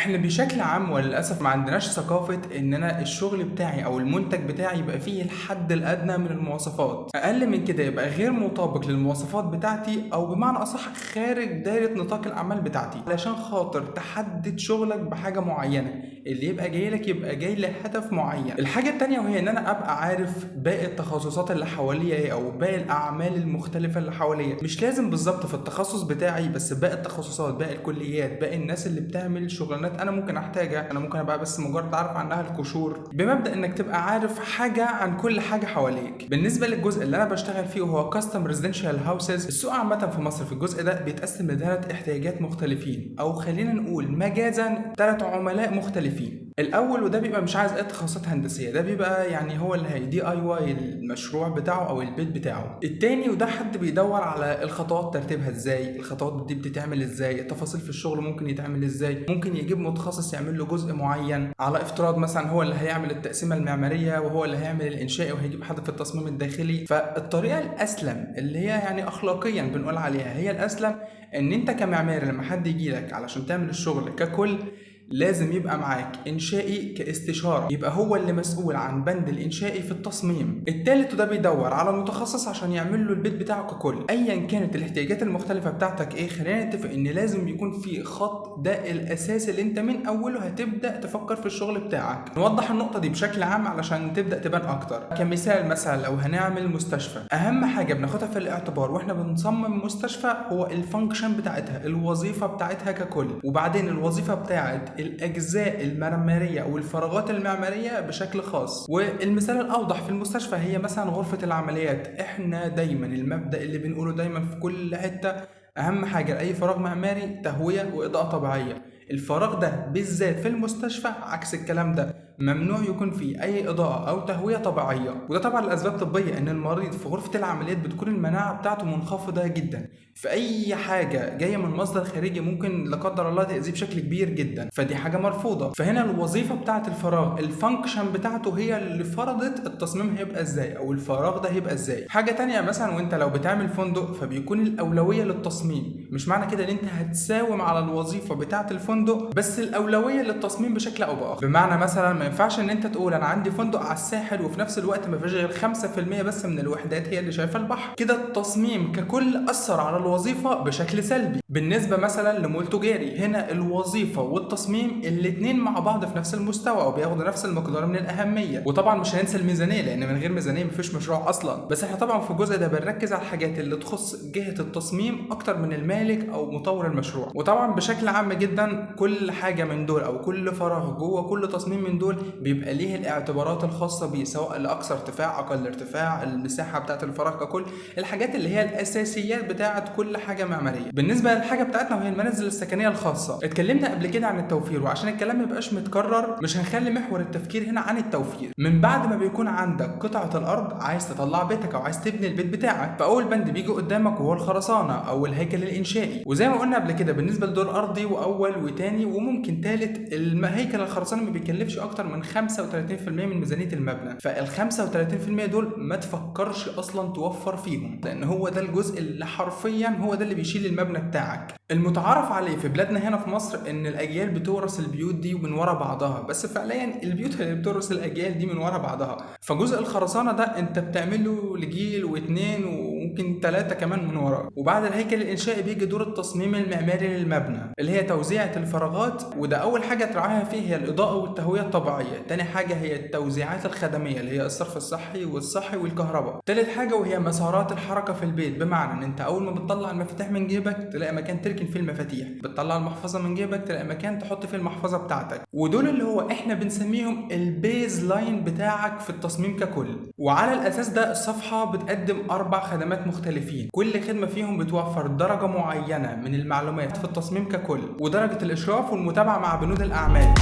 احنا بشكل عام وللاسف ما عندناش ثقافة ان انا الشغل بتاعي او المنتج بتاعي يبقى فيه الحد الادنى من المواصفات، اقل من كده يبقى غير مطابق للمواصفات بتاعتي، او بمعنى اصح خارج دايرة نطاق الاعمال بتاعتي. علشان خاطر تحدد شغلك بحاجة معينه، اللي يبقى جاي لك يبقى جاي لهدف معين. الحاجة التانية وهي ان انا ابقى عارف باقي التخصصات اللي حواليا ايه، او باقي الاعمال المختلفة اللي حواليا. مش لازم بالظبط في التخصص بتاعي، بس باقي التخصصات، باقي الكليات، باقي الناس اللي بتعمل شغلانات انا ممكن احتاجها، انا ممكن ابقى بس مجرد عارف عنها القشور. بمبدا انك تبقى عارف حاجة عن كل حاجة حواليك. بالنسبة للجزء اللي انا بشتغل فيه وهو custom residential houses، السوق عامة في مصر في الجزء ده بيتقسم لثلاث احتياجات مختلفين، او خلينا نقول مجازا ثلاث عملاء مختلفين. الاول وده بيبقى مش عايز اي تخصصات هندسيه، ده بيبقى يعني هو اللي هي DIY المشروع بتاعه او البيت بتاعه. التاني وده حد بيدور على الخطوات ترتيبها ازاي، الخطوات دي بتتعمل ازاي، التفاصيل في الشغل ممكن يتعمل ازاي، ممكن يجيب متخصص يعمل له جزء معين، على افتراض مثلا هو اللي هيعمل التقسيمه المعمارية وهو اللي هيعمل الانشائي وهيجيب حد في التصميم الداخلي. فالطريقه الاسلم اللي هي يعني اخلاقيا بنقول عليها هي الاسلم، ان انت كمعماري لما حد يجي لك علشان تعمل الشغل ككل لازم يبقى معاك انشائي كاستشاره، يبقى هو اللي مسؤول عن بند الانشائي في التصميم. التالت وده بيدور على متخصص عشان يعمل له البيت بتاعه ككل. ايا كانت الاحتياجات المختلفة بتاعتك ايه، خلينا نتفق ان لازم يكون في خط، ده الاساس اللي انت من اوله هتبدا تفكر في الشغل بتاعك. نوضح النقطة دي بشكل عام علشان تبدا تبان اكتر. كمثال مثلا لو هنعمل مستشفى، اهم حاجة بناخدها في الاعتبار واحنا بنصمم مستشفى هو ال function بتاعتها، الوظيفة بتاعتها ككل، وبعدين الوظيفة بتاعت الاجزاء المعمارية او الفراغات المعمارية بشكل خاص. والمثال الاوضح في المستشفى هي مثلا غرفة العمليات. احنا دايما المبدا اللي بنقوله دايما في كل حته، اهم حاجة لاي فراغ معماري تهوية واضاءة طبيعيه. الفراغ ده بالذات في المستشفى عكس الكلام ده، ممنوع يكون فيه اي اضاءه او تهوية طبيعيه، وده طبعا لاسباب طبية، ان المريض في غرفة العمليات بتكون المناعة بتاعته منخفضة جدا، فاي حاجة جاية من مصدر خارجي ممكن لا قدر الله تاذيه بشكل كبير جدا، فدي حاجة مرفوضة. فهنا الوظيفة بتاعه الفراغ، ال function بتاعته هي اللي فرضت التصميم هيبقى ازاي او الفراغ ده هيبقى ازاي. حاجة تانية مثلا وانت لو بتعمل فندق فبيكون الاولوية للتصميم، مش معنى كده ان انت هتساوم على الوظيفة بتاعه الفندق، بس الاولوية للتصميم بشكل او باخر. بمعنى مثلا ما ينفعش ان انت تقول انا عندي فندق على الساحل وفي نفس الوقت ما فيش غير 5% بس من الوحدات هي اللي شايفه البحر، كده التصميم ككل اثر على الوظيفة بشكل سلبي. بالنسبة مثلا لمول تجاري، هنا الوظيفة والتصميم الاثنين مع بعض في نفس المستوى وبياخدوا نفس المقدار من الاهميه. وطبعا مش هننسى الميزانيه، لان من غير ميزانية مفيش مشروع اصلا. بس احنا طبعا في الجزء ده بنركز على الحاجات اللي تخص جهة التصميم اكتر من المالك او مطور المشروع. وطبعا بشكل عام جدا كل حاجة من دول او كل فراغ جوه كل تصميم من دول بيبقى ليه الاعتبارات الخاصة بيه، سواء لاقصى ارتفاع، اقل ارتفاع، المساحة بتاعه الفراغ ككل، الحاجات اللي هي الاساسيات بتاعه كل حاجة معماريه. بالنسبة للحاجة بتاعتنا وهي المنازل السكنية الخاصه، اتكلمنا قبل كده عن التوفير، وعشان الكلام ما يبقاش متكرر مش هنخلي محور التفكير هنا عن التوفير. من بعد ما بيكون عندك قطعه الارض عايز تطلع بيتك او عايز تبني البيت بتاعك، فاول بند بيجي قدامك وهو الخرسانه او الهيكل الانشائي. وزي ما قلنا قبل كده بالنسبة لدور ارضي واول وتاني وممكن تالت، الهيكل الخرساني ما بيكلفش اكتر من 35% من ميزانية المبنى. فال 35% دول ما تفكرش اصلا توفر فيهم، لان هو ده الجزء اللي حرفيا هو ده اللي بيشيل المبنى بتاعك. المتعارف عليه في بلادنا هنا في مصر ان الاجيال بتورث البيوت دي من ورا بعضها، بس فعليا البيوت اللي بتورث الاجيال دي من ورا بعضها. فجزء الخرسانه ده انت بتعمله لجيل واثنين وممكن ثلاثة كمان من ورا. وبعد الهيكل الانشائي بيجي دور التصميم المعماري للمبنى اللي هي توزيعه الفراغات، وده اول حاجة تراعيها فيه هي الاضاءة والتهويه الطبيعية. تاني حاجة هي التوزيعات الخدميه اللي هي الصرف الصحي والصحي والكهرباء. تالت حاجة وهي مسارات الحركة في البيت، بمعنى ان انت اول ما بتطلع المفاتيح من جيبك تلاقي مكان تركن فيه المفاتيح، بتطلع المحفظة من جيبك تلاقي مكان تحط فيه المحفظة بتاعتك. ودول اللي هو احنا بنسميهم ال baseline بتاعك في التصميم ككل. وعلى الاساس ده الصفحة بتقدم 4 خدمات مختلفين، كل خدمة فيهم بتوفر درجه معينة من المعلومات في التصميم ككل، ودرجة الاشراف والمتابعة مع بنود الاعمال.